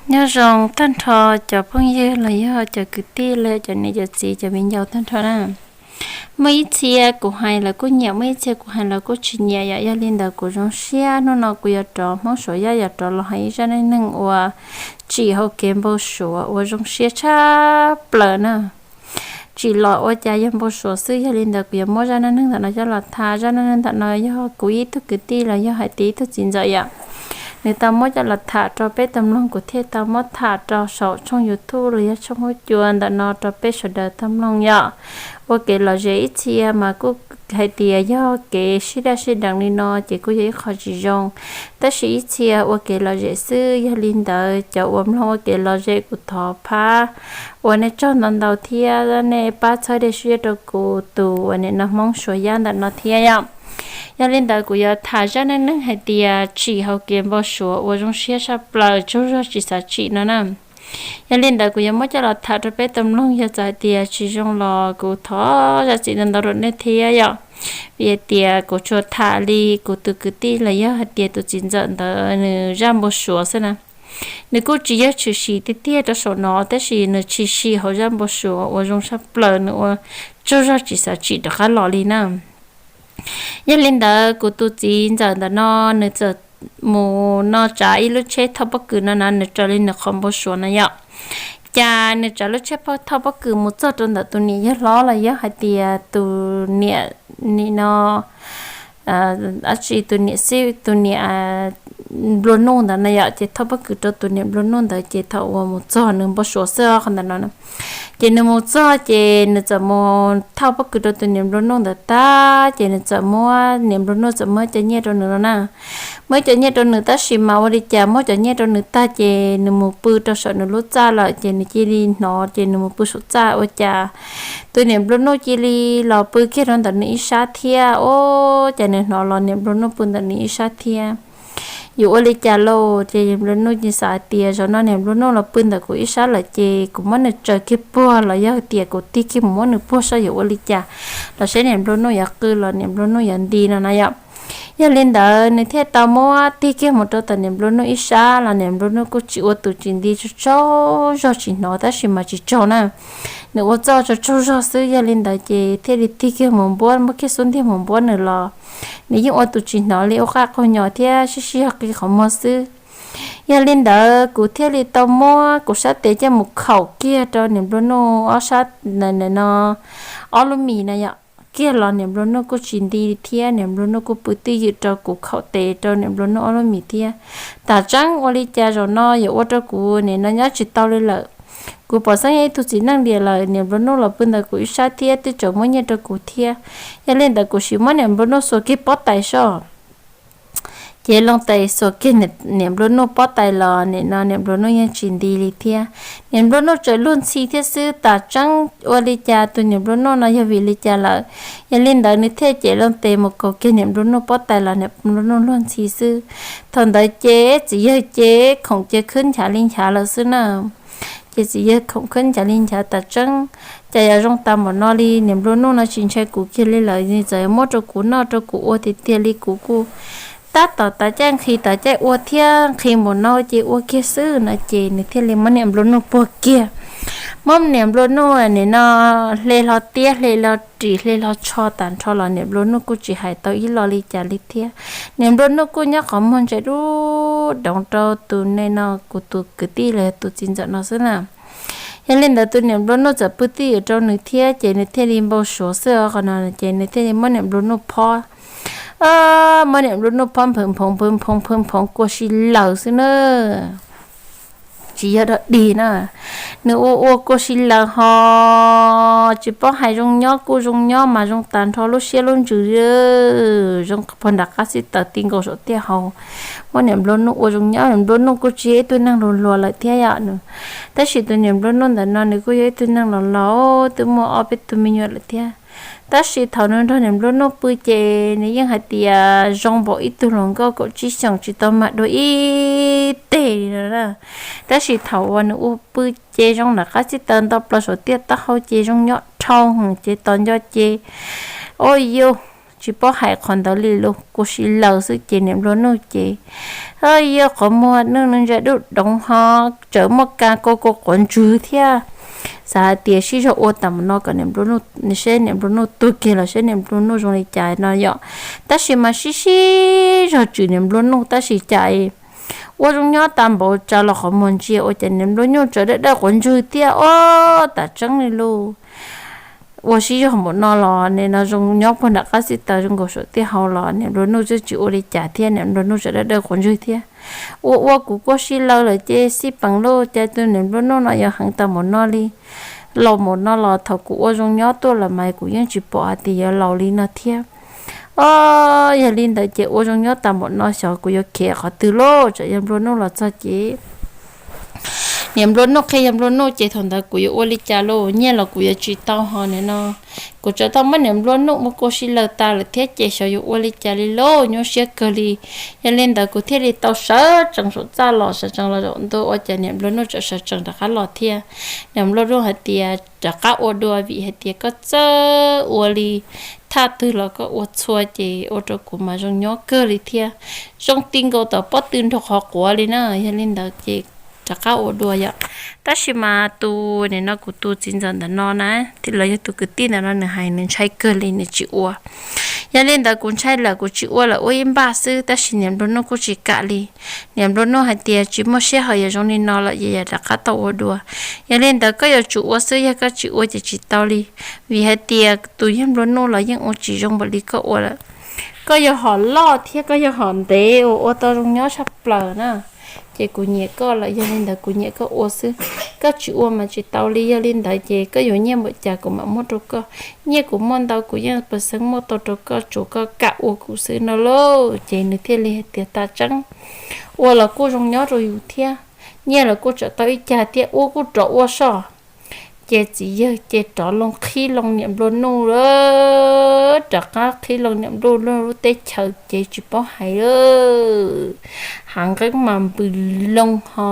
Nyob zoo tag nrho cov phooj ywg los yog cov kwv tij los yog cov niam cov txiv cov viv ncaus tag nrho na. Muaj ib txhia kuv hais lawv kuj nyiam, muaj ib txhia kuv hais lawv kuj tsis nyiam yom. Yog li ntawd kuv zoo siab hnub no kuv yuav rov Hmoob Suav Yaj yuav rov los hais ib zaj neej neeg uas tsim hauv kev npau suav uas zoo siab tshaj plaws na. Tsim los ua cas yog npau suav xwb. Yog li ntawd kuv yuav muab zaj neej neeg ntawm no coj los tham. Zaj neej neeg ntawm no yog kuv ib tug kwv tij los yog hais tias ib tug txiv ntxawm yom, nws tau muab coj los tham rau peb tau mloog, kuv thiaj tau muab tham rau saum tshooj YouTube los yog tshooj huab cua ntawm no rau peb sawv daws tau mloog yom. Ua kev lom zem ib txhia mas kuj hais tias yog kev sib daj sib deev li no ces kuj yog ib qho tsis zoo, tab sis ib txhia ua kev lom zem xwb. Yog li ntawd cov uas mloog ua kev lom zem kuv thov phab ua nej tsaug ntau ntau thiab nej pab txhawb dej siab rau kuv tus uas nim no Hmoob Suav Yaj ntawm no thiab yom. Yog li ntawd kuv yuav tham zaj neej neeg hais tias tsim hauv kev npau suav uas zoo siab tshaj plaws tsaug zog tsis xav tsim no na. Yog li ntawd kuv yuav muab coj los tham rau peb tau mloog, yog txawm hais tias tsis zoo los kuv thov zam txim ntau ntau rau nej thiab yom. Vim hais tias kuv tsuas tham li kuv tus kwv tij los yog hais tias tus txiv ntxawm ntawd nws zaj npau suav xwb na. Nws kuj tsis yog tshwm sim tiag tiag rau saum no tab sis nws tshwm sim hauv zaj npau suav uas zoo tshaj plaws nws ua tsaug zog tsis xav tsim rov qab los li na. Yog li ntawd kuv tus txiv ntxawm ntawm no nws txawm mus no tsav ib lub tsheb thauj pob kws no na, nws raws li nws qhov npau suav no yom. Cas nws tsav lub tsheb thauj pob kws mus txog rau ntawm tus niam yawg hlob los yog hais tias tus niam nim no dab tsi tus niam xib tus niam nplua nuj ntawd na yom, ces thauj pob kws rau tus niam nplua nuj ntawd ces thaum uas mus txog nws npau suav xwb qhov ntawm no. Ces nws mus txog ces nws txawm mus thauj pob kws rau tus niam nplua nuj ntawd tag ces nws txawm muab, niam nplua nuj txawm muab cov nyiaj rau nws no na. Muab cov nyiaj rau nws tab sis mas ua li cas muab cov nyiaj rau nws tag ces nws mus pw rau saum nws lub txaj lawm ces nws cia li hnov ces nws mus pw saum txaj ua cas tus niam nplua nuj cia li los pw kiag rau ntawm nws ib sab thiab. Ua cas nws hnov los niam nplua nuj pw ntawm nws ib sab thiab. Yuav ua li cas lauj? Ces niam nplua nuj cia li xav hais tias zaum no niam nplua nuj los pw ntawm kuv ib sab lawm ces kuv muab nws tsaws kiag puag los yog tias kuv tig kiag mus muab nws puag saib yuav ua li cas, los saib niam nplua nuj yuav qw los niam nplua nuj yuav nti no na yom. Yog li ntawd nws thiaj tau muab tig kiag mus rau tom niam nplua nuj ib sab los niam nplua nuj kuj tsis ua tus tsis nti, tsaug zog tsis hnov tab sis mas tsis tsaug na. Nws ua txuj tsaug tsaug zog xwb. Yog li ntawd ces thiaj li tig kiag mus npuab, muab kiag xub ntiag mus npuab nws los nws yeej ua tus tsis hnov li, ua qaj qaug nyo thiab sib sib zog qi qhov muag xwb. Yog li ntawd kuv thiaj li tau muab kuv sab tes coj mus khaum kiag rau niam nplua nuj ob sab no ob lub mis na yom. Kiag los niam nplua nuj kuj tsis nti thiab, niam nplua nuj kuj pw twj ywm rau kuv khaum tes rau niam nplua nuj ob lub mis thiab. Tam tseeb ua li cas zaum no yuav ua rau kuv nim no nyob tsis tau li lawm. Kuv pom xeeb yog ib tug txiv neej diam lawm, niam nplua nuj los pw ntawm kuv ib sab thiab twb tseem muab nyiaj rau kuv thiab. Yog li ntawd kuv sim muab niam nplua nuj xuas kiag pob tais soj. Ces loo tes xuas kiag niam nplua nuj pob tais los nim no niam nplua nuj yeej tsis nti li thiab. Niam nplua nuj tseem luag ntxhi thiab xwb, tam tseeb ua li cas tus niam nplua nuj no yog vim li cas lawm. Yog li ntawd nws thiaj cem loo tes mus kaus kiag niam nplua nuj pob tais los niam nplua nuj luag ntxhi xwb. Thaum ntawd ces txiv yawg ces khoom ces khwb nchav li nchav lawm xwb na. Ces txiv yawg khoom khwb nchav li nchav, tam tseeb cas yuav zoo tas npaum no li, niam nplua nuj no tsis ntshai kuv kiag li lawm, nws txawm muab rau kuv noj rau kuv ua tiag tiag li. Kuv kuj tab tom tas caij nqhis tas caij ua thiab nqhis npaum no ces ua kiag xwb no ces nws thiaj li muab niam nplua nuj puag kiag. Muab niam nplua nuj nim no hle hlo tiab hle hlo ris hle hlo tsho tas nrho los niam nplua nuj kuj tsis hais tau ib lo li cas li thiab. Niam nplua nuj kuj nyob qhov muag ntsia dub doov rau tus ne no kuv tus kwv tij los yog tus txiv ntxawm no xwb na. Yog li ntawd tus niam nplua nuj txawm pw twj ywm rau nws thiab ces nws thiaj li npau suav xwb os qhov no ces nws thiaj li muab niam nplua nuj phob. Muab niam nplua nuj phob nphwv nphoov nphwv nphoov nphwv nphoov kua si lawm xwb na. Tsis yog dog dig na, nws ua ua kua si lawm ho tsis paub hais zoo nyob kuj zoo nyob mas zoo tas nrho lub siab lub ntsws, zoo pog nram qab xib taws ti nkaus saum tiaj hau. Muab niam nplua nuj ua zoo nyob, niam nplua nuj kuj tsis yog ib tug neeg luag hluas lawm thiab yom. Tab sis tus niam nplua nuj ntawm no nws kuj yog ib tug neeg laus laus twb muaj ob peb tug me nyuam lawm thiab. Tab sis thaum nws nrog niam nplua nuj pw ces nws yeej hais tias zoo npaum ib tug hluas nkauj kaum tsib xyoos tsis tau mag dua ib teg li no na. Tab sis thaum uas nws ua pw ces zoo nram qab xib taws nto plaws saum tiaj taub hau ces zoo nyob dhau heev ces tos nco ces, ua yus tsis paub hais qhov ntawd li los kua si laws xwb ces niam nplua nuj ces yog qhov muag nuj nws ntsa dub doov ho tseem muaj ka kua kua quav ntswg thiab. Xav hais tias sib zog ua tas mus no kom niam nplua nuj, seb niam nplua nuj tuag kiag los seb niam nplua nuj zoo li cas no yom. Tab sis mas sib sib zog tswm niam nplua nuj tab sis cas ua zoo nyob tas npaum cas los qhov muag ntsia ua cas niam nplua nuj tseem dawb dawb quav ntswg thiab os, tam tseeb li lus. Ua sib zog npaum no los nim no zoo nyob puag nram qab xib taws zoo nkaus saum tiaj hau los niam nplua nuj twb tsis ua li cas thiab, niam nplua nuj tseem dawb dawb quav ntswg thiab. Ua ua kuv kua si laws lawm ces xij peem lauj, cas tus niam nplua nuj no yuav heev tas npaum no li. Laus npaum no los thaum kuv ua zoo nyob tuaj los mas kuv yeej tsis pom hais tias yuav laus li no thiab. Os, yog li ntawd ces ua zoo nyob tas npaum no xyov kuv yuav khiav qhov twg lauj, tsam yog nplua nuj los txog ces niam nplua nuj qhia yog nplua nuj ces thaum ntawd kuv yuav ua li cas lauj, nyiaj los kuv yuav tsis tau ho nim no kuv tsam tau muab niam nplua nuj ua kua si laws tas lawm thiab ces xyov yuav ua li cas li lauj, nyuaj siab kawg li. Yog li ntawd kuv thiaj li tau sawv tsees saum txaj los, sawv tsees los zaum ntua ua cas niam nplua nuj tseem sawv tsees rov qab los thiab. Niam nplua nuj hais tias rov qab ua dua vim hais tias koj txawj ua li thaj twg los koj ua txhua ces ua rau kuv mas zoo nyob kawg li thiab, zoo ti nkaus tom pob tw nrog qhov quav li na. Yog li ntawd ces rov qab ua dua yom. Tab sis mas tus nim no kuv tus txiv ntxawm ntawm no na, los yog tus kwv tij ntawm no nws hais nws ntshai kawg li nws tsis ua. Yog li ntawd kuv ntshai lawm kuv tsis ua lawm ua ib npaj xwb, tab sis niam nplua nuj kuj tsis kam li. Niam nplua nuj hais tias tsis muaj sij hawm, yog zoo li no lawm ces yog rov qab tau ua dua. Yog li ntawd koj yuav tsum ua xwb, yog koj tsis ua ces tsis tau li. Vim hais tias tus yawg nplua nuj los yeej ua tsis zoo npaum li koj ua lawm. Koj yog hom loj thiab koj yog hom ntev uas ua tau zoo nyob tshaj plaws na, ces kuv nyiam koj lawm, yog li ntawd kuv nyiam koj ua xwb. Koj tsis ua mas tsis tau li, yog li ntawd ces koj yuav nyiaj npaum cas kuv mam muab rau koj. Nyiaj kuv muaj ntau kuv yeej pes xeeb muab tau rau koj, tsuav koj kam ua kuv xwb no lauj. Ces nws thiaj li hais tias tas tseeb, ua los kuj zoo nyob rau yus thiab, nyiaj los kuj tsam tau ib cag thiab, ua kuj rov ua soj. Ces txiv yawg ces rov loo qhib loo niam nplua nuj lawm, rov qab qhib loo niam nplua nuj lub teb chaws ces tsis paub hais lawm. Hav nqeeb mas npws loo ho,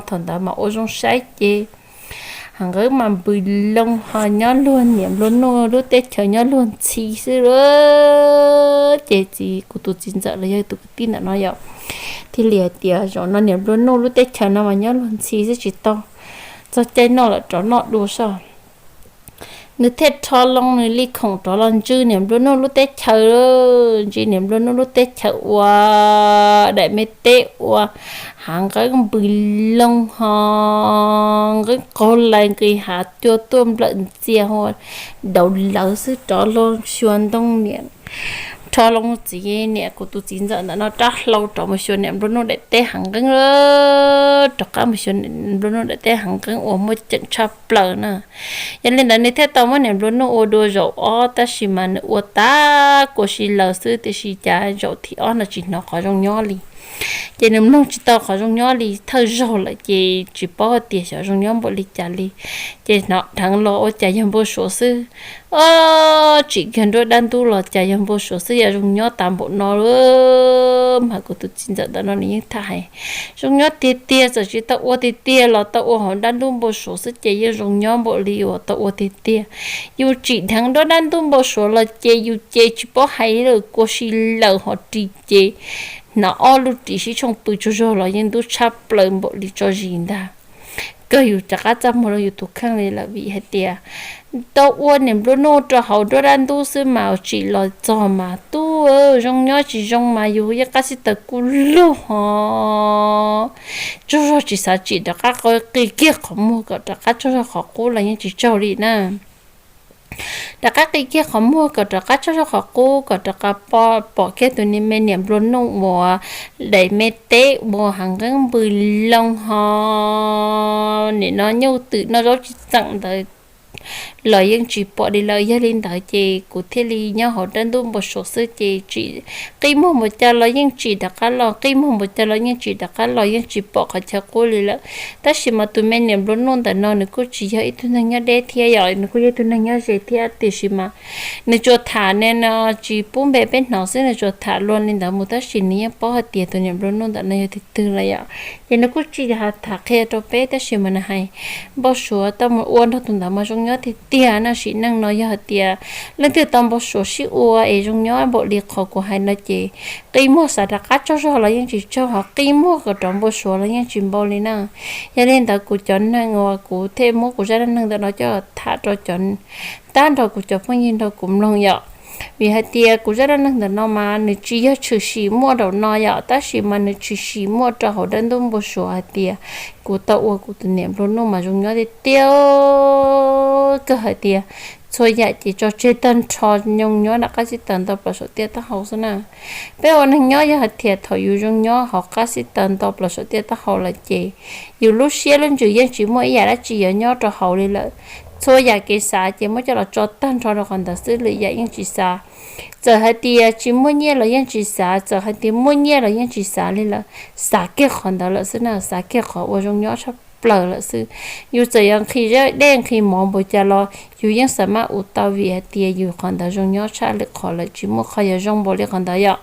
thaum ntawd mas ua zoo saib ces hav nqeeb mas npws loo ho nyob luag niam nplua nuj lub teb chaws nyob luag ntxhi xwb lawm. Ces txiv, kuv tus txiv ntxawm los yog tus kwv tij ntawm no yom, thiaj li hais tias zaum no niam nplua nuj lub teb chaws no mas nyob luag ntxhi xwb tsis tau, txog caij noj lawm rov noj dua soj. Nws thiaj rho loo nws li khoom rov los ntsw niam nplua nuj lub teb chaws, ntsw niam nplua nuj lub teb chaws ua daim me teb ua hav nqeeb npws loo ho, nqeeb qaug lais nqis hav cua tuaj nplawm ntxias ua daus lawv xwb rov loo xyuas ntoo niam, rho loo txiv niam kuv tus txiv ntxawm ntawm no rab hlau rov mus xyuas niam nplua nuj daim teb hav nqeeb, rov qab mus xyuas niam nplua nuj daim teb hav nqeeb uas muaj ceem tshaj plaws na. Yog li ntawd nws thiaj tau muab niam nplua nuj ua dua zaum ob, tab sis mas nws ua tas kua si laws xwb, tiam sis cas zaum thib ob no tsis hnov qhov zoo nyob li. Ces nws mloog tsis tau qhov zoo nyob li, thawj zaug lawm ces tsis paub hais tias xyov zoo nyob npaum li cas li. Ces hnov dheev los ua cas yog npau suav xwb. Os, tsim kiag nruab dab ntub los cas yog npau suav xwb, yog zoo nyob tas npaum no lawm. Mas kuv tus txiv ntxawm ntawm no nws yeej tham hais, zoo nyob tiag tiag, txawm tsis tau ua tiag tiag los tau ua hauv dab ntub npau suav xwb ces yeej zoo nyob npaum li uas tau ua tiag tiag. Yus tsim dheev nruab dab ntub npau suav los ces yus ces tsis paub hais lawm, kua si laws ho ris ces hnov ob lub ris sib tshooj pw tsaug zog los yeej ntub tshaj plaws npaum li tso zis ntag. Kawg yus rov qab txaj muag rau yus tus kheej li lawm vim hais tias tau ua niam nplua nuj rau hauv nruab dab ntub xwb mas tsim los txog mas tub, zoo nyob tsis zoo mas yus yeej qab xib taws kuj lug ho tsaug zog tsis xav tsim rov qab qi kiag qhov muag kom rov qab tsaug zog qhov qub los yeej tsis tsaug li na. Rov qab qi kiag qhov muag kom rov qab tsaug zog qhov qub kom rov qab pom kiag tus me niam nplua nuj uas daim me teb uas hav nqeeb npws loo ho nim no nyuj twm noj zaub tsis txeem ntawd los yeej tsis pom li lawm. Yog li ntawd ces kuv thiaj li nyob hauv dab ntub npau suav xwb ces tsim, qi muag npaum cas los yeej tsim rov qab los, qi muag npaum cas los yeej tsim rov qab los, yeej tsis pom qhov chaw qub li lawm. Tab sis mas tus me niam nplua nuj ntawm no nws kuj tsis yog ib tug neeg nyob deb thiab yom, nws kuj yog ib tug neeg nyob ze thiab, tiam sis mas nws tsuas tham ne no tsis pub npe peb hnov xwb, nws tsuas tham luag li ntawd mus tab sis nws yeej paub hais tias tus niam nplua nuj ntawm no yog tus twg lawm yom. Ces nws kuj tsis tham qhia rau peb tab sis mas nws hais npau suav tau mus ua nrog tus ntawd mas zoo nyob tiag tiag na. Sim neej no yog hais tias leej twg tau npau suav sib ua es zoo nyob npaum li qhov kuv hais no ces qi muag xav rov qab tsaug zog los yeej tsis tsaug, ho qi muag kom rov npau suav los yeej tsis npau li na. Yog li ntawd kuv cov neeg uas kuv thiaj muab kuv zaj dab neeg ntawm no coj tham rau cov, tag nrho kuv cov phooj ywg nrog kuv mloog yom. Vim hais tias kuv zaj dab neeg ntawm no mas nws tsis yog tshwm sim muaj nraum no yom, tab sis mas nws tshwm sim muaj rau hauv dab ntuj npau suav hais tias kuv tau ua kuv tus niam nplua nuj mas zoo nyob tiag tiag. Kawg hais tias txhua yam ces tso tseg tag nrho, zoo nyob nram qab xib taws nto plaws saum tiaj taub hau xwb na. Peb ua neeg nyob yog hais tias thaum yus zoo nyob hauv qab xib taws nto plaws saum tiaj taub hau lawm ces yus lub siab lub ntsws yeej tsis muaj ib yam dab tsi yuav nyob rau hauv li lawm. Txhua yam kev xav ces muab coj los tso tag nrho rau qhov ntawd xwb, lwm yam yeej tsis xav. Txawm hais tias tsis muaj nyiaj los yeej tsis xav, txawm hais tias muaj nyiaj los yeej tsis xav li lawm, xav kiag qhov ntawd lawm xwb na, xav kiag qhov ua zoo nyob tshaj plaws lawm xwb. Yus txawm yuav nqhis zaj dej nqhis mov npaum cas los yus yeej xav maj ua tau vim hais tias yus qhov ntawd zoo nyob tshaj lwm qhov lawm, tsis muaj qhov yuav zoo npaum li qhov ntawd yom.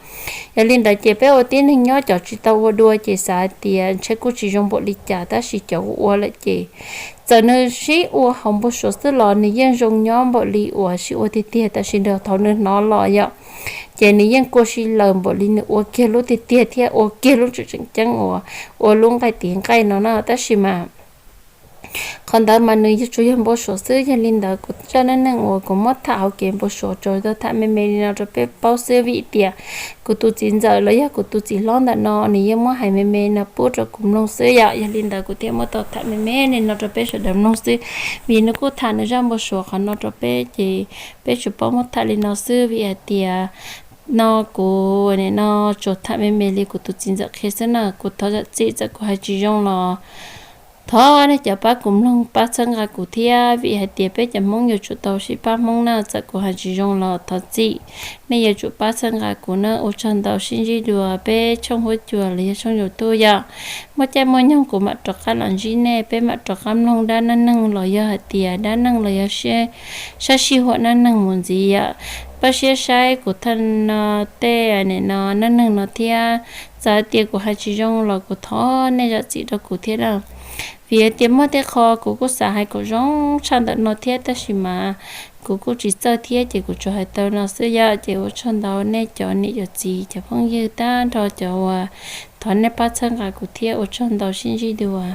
Yog li ntawd ces peb ua tib neeg nyob cov tsis tau ua dua ces xav hais tias ntshe kuj tsis zoo npaum li cas, tab sis cov ua ua lawm ces txawm nws sib ua hauv npau suav xwb los nws yeej zoo nyob npaum li uas sib ua tiag tiag, tab sis nws thaum nws hnov los yom, ces nws yeej kua si lawm npaum li nws ua kiag lub tiag tiag thiab ua kiag lub tseem tseem ceeb uas ua lub nqaij tiv nqaij no na. Tab sis mas qhov ntawd mas nws yuav tsuas yog npau suav xwb. Yog li ntawd kuv zaj dab neeg uas kuv muab tham hauv kev npau suav tsuas tau tham me me li no rau peb paub xwb, vim tias kuv tus txiv ntxawm los yog kuv tus txiv hlob ntawm no nws yeej muab hais me me no pub rau kuv mloog xwb yom. Yog li ntawd kuv thiaj muab tau tham me me li no rau peb sawv daws mloog xwb, vim nws kuj tham nws zaj npau suav qhov no rau peb ces peb tsuas paub muab tham li no xwb, vim hais tias no kuv nim no tsuas tham me me li kuv tus txiv ntxawm qhia xwb na. Kuv thov zam txim txawm kuv hais tsis zoo los thov nej cov pab kuv mloog pab txhawb nqa kuv thiab, vim hais tias peb cov Hmoob yuav tsum tau sib pab Hmoob na. Txawm kuv hais tsis zoo los thov txim, nej yuav tsum pab txhawb nqa kuv na. Ua tsaug ntau, sib ntsib dua peb tshooj huab cua los yog tshooj YouTube yom. Muaj caij muaj nyoog kuv mam rov qab los ntsib nej, peb mam rov qab mloog dab neeg los yog hais tias dab neeg los yog sab sij huam dab neeg mus ntxiv yom. Pab siab saib kuv tham no tej nim no dab neeg no thiab, txawm hais tias kuv hais tsis zoo los kuv thov nej zam txim rau kuv thiab na. Vim hais tias muaj tej qho kuv kuj xav hais kom zoo tshaj ntawm no thiab, tab sis mas kuv kuj tsis txawj thiab ces kuv tsuas hais tau no xwb yom. Ces ua tsaug ntau nej cov niam cov txiv cov phooj ywg tag nrho cov uas thov nej pab txhawb nqa kuv thiab, ua tsaug ntau, sib ntsib dua.